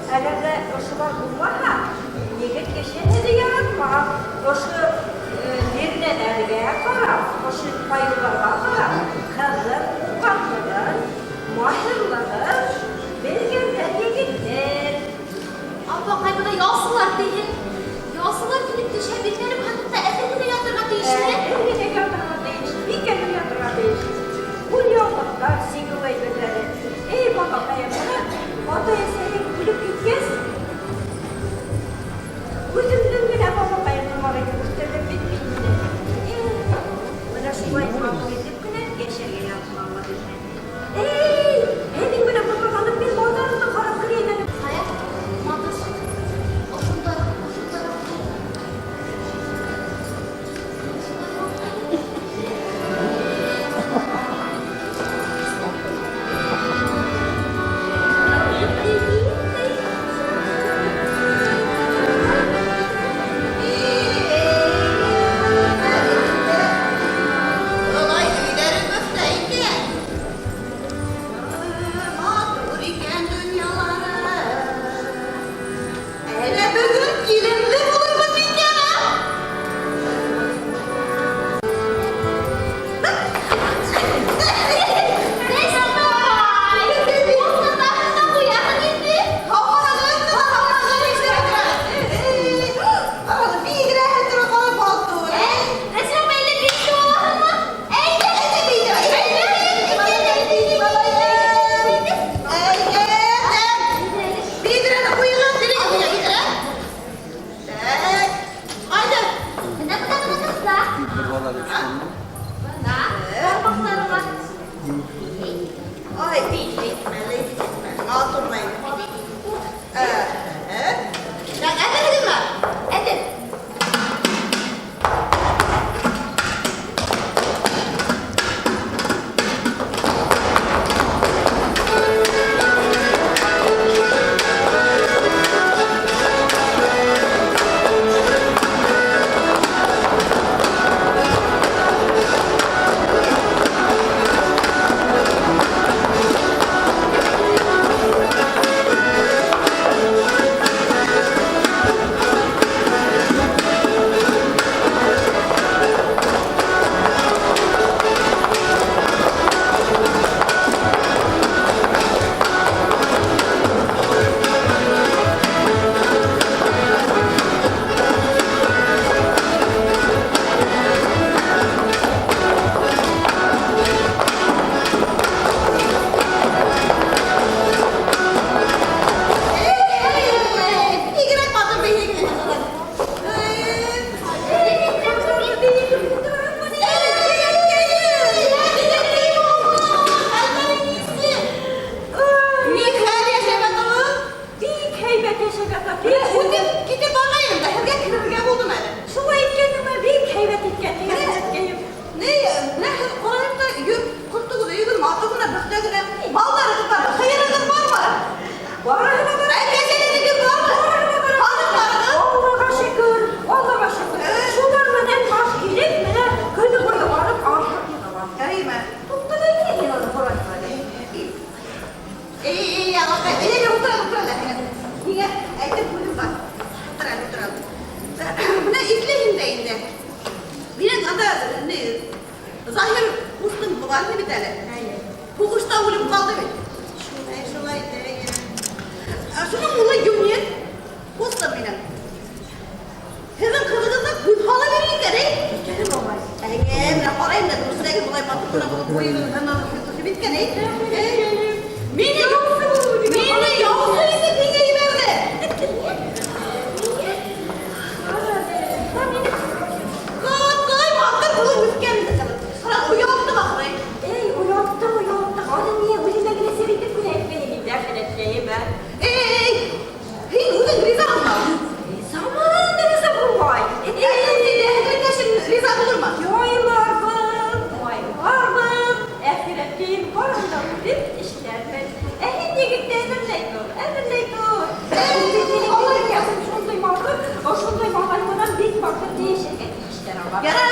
Әгәр ҙә ошолар булмаһа, егет кеше һеҙҙе яратмаҫ. Ошо бирнәләргә ҡарап, ошо ҡайыуларға ҡарап, ҡыҙҙың уңғанлығын, маһирлығын белгәндәр егеттәр. Апаҡай, бына ялсылар тиһең. Ялсылар килеп төшә, бирләнеп һандыҡта әҙер генә ятырға тейешме? Әҙер генә ятырға тейеш, бик әҙер ятырға тейеш. Ҡулъяулыҡтар, сигеү әйберҙәре. Эй, балаҡайым, бына атай-әсәйең үлеп киткәс, үҙемдең генә балаҡайымды бар итеп үҫтерҙем бит мин һине. Эх, бына шулай матур итеп кенә йәшәргә яҙһын Алла бирһә. Эй, һинең менән буталғанып мин малдарыңды ҡарап керәйем әле. Саяф, матур. Ошондараҡ, ошондараҡ. Болай өйҙәре бөктә икән. Матур икән донъялары. Әллә бөгөн киленле булырбыҙ микән, ә? Рәсимә апай, ҡурҡытаһың да ҡуяһың инде. Һаумыһығыҙ, һаумыһығыҙ. Бигерәк тора ҡалай матур. Рәсимә апай, әллә бейетеп алаһыңмы? Әйҙә! Әйҙә, әйҙә, әйҙә, әйҙә. Биҙрәне ҡуйығыҙ, биҙрә, биҙрә. Так, ҡайҙа? Бына, бына, бына, ҡыҙҙар. Бына, бармаҡтарыңа. Ай, әле матур. Так, әҙерһегеҙме? Әҙер. Бигерәк матур бейегеҙ. Нихәл йәшәп ятабыҙ? Бик һәйбәт йәшәп ята. Үтеп китеп барғайным да, һеҙгә керергә булдым әле. Шулай иткәнеңме, бик һәйбәт иткәнһең, әхирәткәйем. Ни, менә һеҙ ҡарайым да, йорт ҡорттоғоҙ, өйөгөҙ матур ғына, бөхтә генә. Малдарығыҙ бармы? Һыйырығыҙ бармы? Барыһы ла бар. Ә кәзәләрегеҙ бармы? Һарыҡтарығыҙ? Аллаға шөкөр, Аллаға шөкөр. Шулар менән баш килеп, менә көнө буйы арып ашап яталар. Әйме? Туҡта ла инде һин аны һорайһың әле. Эй, эй, ағаҡай, эй, эй, ултыр әле, ултыр әле. Һиңә әйтер һүҙем бар. Ултыр әле, ултыр әле. Бына иҫләйһең дә инде. Минең анда, ни, Заһир ҡустым бар бит әле. Һуғышта үлеп ҡалды бит. Шулай, шулай, әй. Шуның улы Юнир, ҡустым минең. Һеҙҙең ҡыҙығыҙға күҙ һала бирә икән, эй. Икәне бабай. Әйе, менә ҡарайым да, дөрөҫөрәге былай матур ғына булып буйы һынып бөткән, эй. Мине яусы итеп һиңә ебәрҙе. Ҡандай матур булып үҫкән. Ҡара, оялттым ахыры. Эй, оялттың, оялттың. Аны ни үҙемә генә сер итеп кенә әйтмәйем инде, әхирәткәйем, ә. Эй, һин үҙең ризамы? Ризамын, риза булмай. Әхирәттәшең риза булырмы? Яйларбыҙ, майларбыҙ, әхирәткәйем барын да үҙем эшләрмен. Ә һин егетте әҙерләй тор, әҙерләй тор. Шундай матур, ошондай малай менән бик матур йәшәргә тейештәр алар. Ярар.